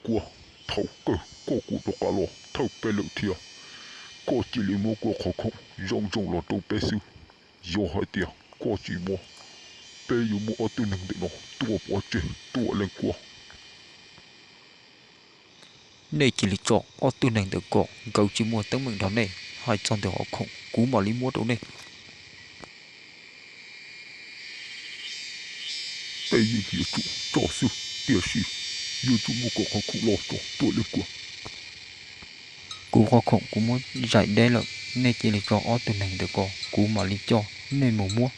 Kua, thaum kawg koj kuj rov qab los thawj peb lawm thiab. Koj cia li muab kua qhov khoom zoo zoo los rau peb xwb. Yog hais tias koj tsis muab, peb yuav muab ob tug neeg ntawm no tua pov tseg. Tuam Leej Kua, nej cia li tso ob tug neeg ntawd kom nkawd tsis muaj teeb meem nrog nej. Hais txog ntawm qhov khoom kuv mam li muab rau nej. Peb yeej yuav tsum tso xwb, tiam sis yuav tsum muab koj qhov khoom los tso Tuam Leej Kua. Kuv qhov khoom kuv muab zais deb lawm, nej cia li tso ob tug neeg ntawd kom kuv mam li coj nej mus muab.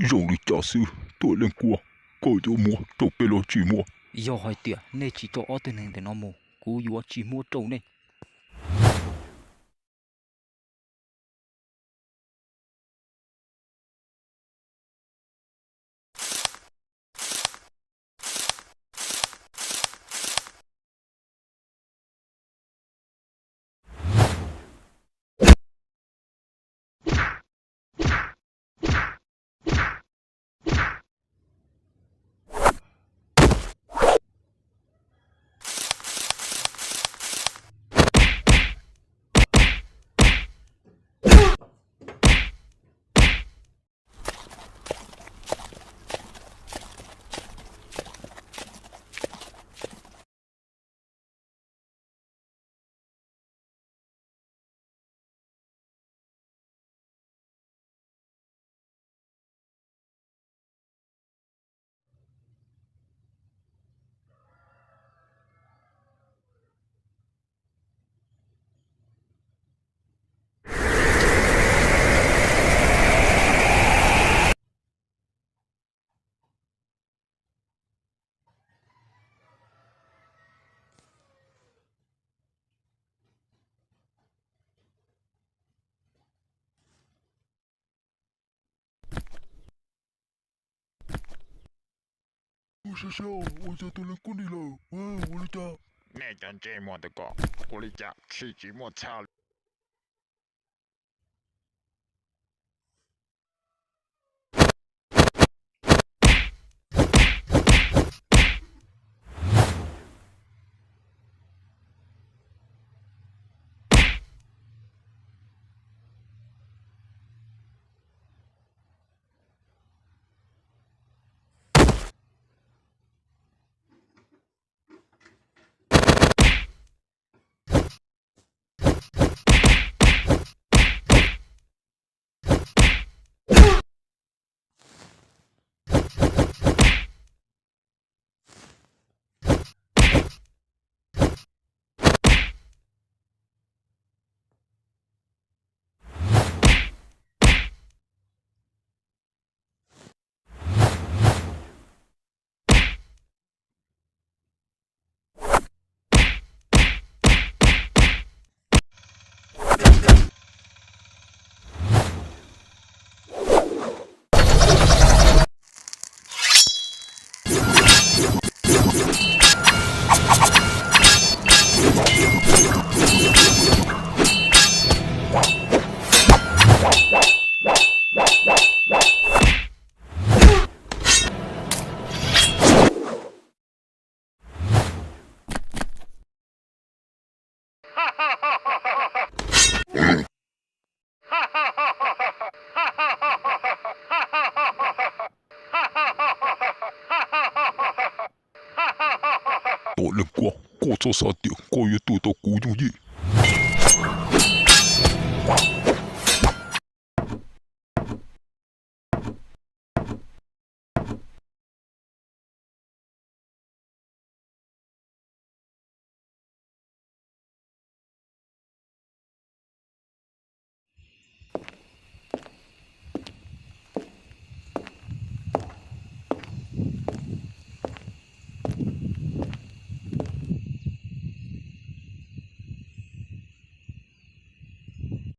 Zoo li cas xwb Tuam Leej Kua, koj yuav muab rau peb los tsis muab? Yog hais tias nej tsis tso ob tug neeg ntawm no mus, kuv yuav tsis muab rau nej. Ua li cas, ua li cas? Nej cov ntsej muag ntawm ko, ua li cas tsis tsis muaj txha li? Tuam Leej Kua, koj txhob xav tias koj yuav tu tau kuv yooj yim.